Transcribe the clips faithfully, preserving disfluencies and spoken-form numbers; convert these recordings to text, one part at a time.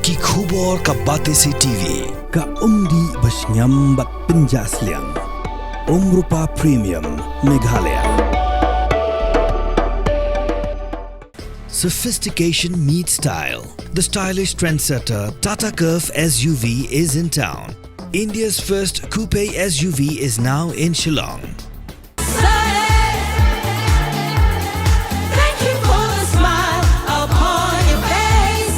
Ki khubor ka Batesi T V. Ka umdih ba shngiam bad pynjah sliang. Umrupa Premium, Meghalaya. Sophistication meets style. The stylish trendsetter Tata Curvv S U V is in town. India's first coupe S U V is now in Shillong. Thank you for the smile upon your face.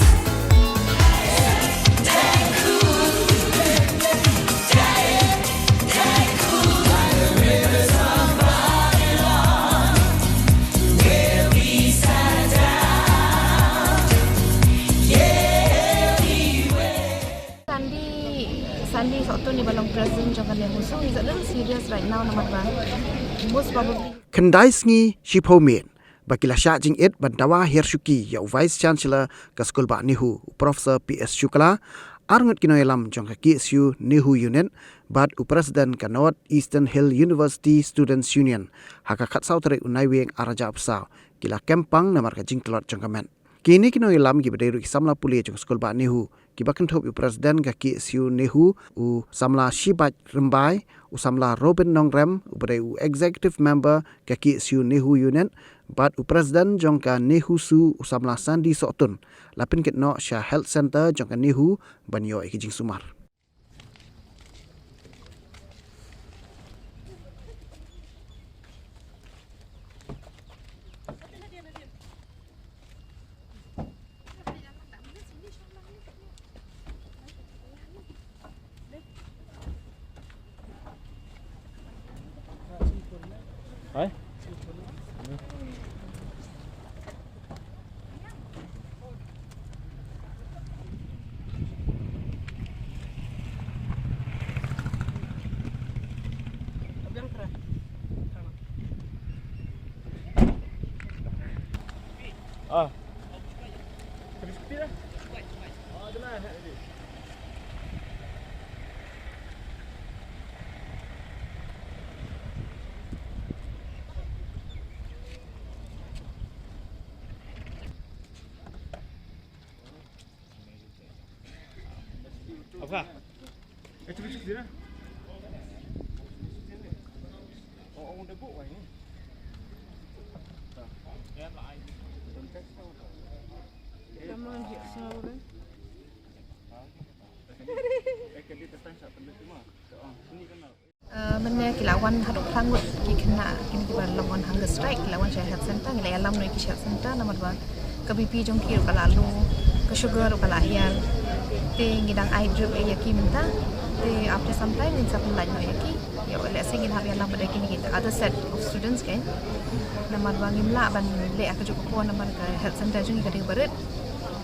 Sandy, Sandy Sohtun, i ba long president jong ka NEHUSU, he's a little serious right now, namar ba most probably. Khyndai sngi shiphew miet ba ki la shah jingit ban dawa hiar shuki ïa u Vice Chancellor ka Skulbah NEHU, u Professor P S Shukla, arngut ki nongïalam jong ka K S U NEHU Unit bad u President ka North Eastern Hill University Students Union, ha ka khatsaw tarik u Naiwieng arhajar arphew saw, ki la kem pang namar ka jingtlot jong ka met. Kine ki nongïalam kiba dei ruh ki samla pule jong ka Skulbah NEHU, kiba kynthup ïa u President ka K S U NEHU, u samla Shibait Rymbai, u samla Robin Nongrem, uba dei u Executive Member ka K S U NEHU Unit, bad u President jong ka NEHUSU, u samla Sandy Sohtun, la pynkit noh sha Health Centre jong ka NEHU ban ïoh ïa ki jingsumar. Eh, mynne ki la wan haduh phra ngut ki khynnah kine kiba long on hunger strike, ki la wan sha health centre, ngi la ïalam noh ïa ki sha health centre namar ba ka B P jong ki ruh ka la low, ka sugar ruh ka la hiar. Te ngi dang ai drip ïa ki mynta. Te after some time ngin sa pynlait noh ïa ki. Ïoh, lehse ngin hap ïalam bad kine ki other set of students kein. Namar ba ngim lah ban leh ha kajuh ka por namar ka health centre jong ngi ka dei ba rit.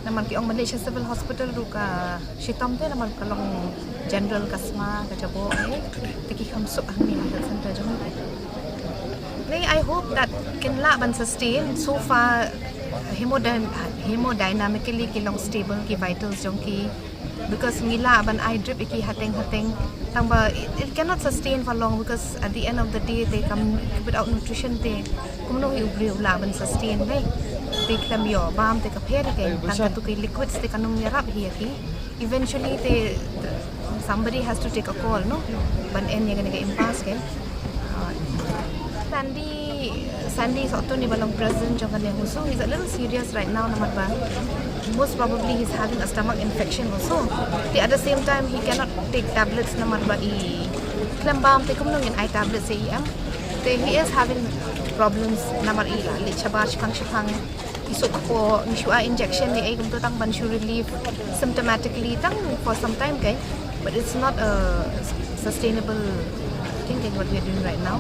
Namar ki ong ban leit sha Civil Hospital ruh ka shitom te namar ka long general, ka sma, ka jaboh, eh. Te ki kham suk hangne ha health centre jong ngi. Nei, I hope that kin lah ban sustain. So far, hemodyn-, hemodynamically ki long stable ki vitals jong ki. Because ngi lah ban ai drip ïa ki hateng hateng. Tang ba it, it cannot sustain for long because at the end of the day te kam, without nutrition te kumno hi u briew u lah ban sustain, dei. Te khlem ïoh bam te ka pher hi kein, tang katu ki liquids te kan ym ïarap hi ïa ki. Eventually te, te somebody has to take a call, no? Ban end ïa kane ka impasse kein. Uh, Sandy, Sandy Sohtun, i ba long president jong ka NEHUSU, he's a little serious right now namar ba most probably he's having a stomach infection also. Te at the same time he cannot take tablets namar ba i khlem bam, te kumno ngin ai tablets ïa i, em. Te he is having problems namar i la leit shabar shipang shipang, i suk kpoh, ngi shu ai injection ne ei kumto tang ban shu relieve symptomatically tang for some time kein, but it's not a sustainable thing kein what we are doing right now.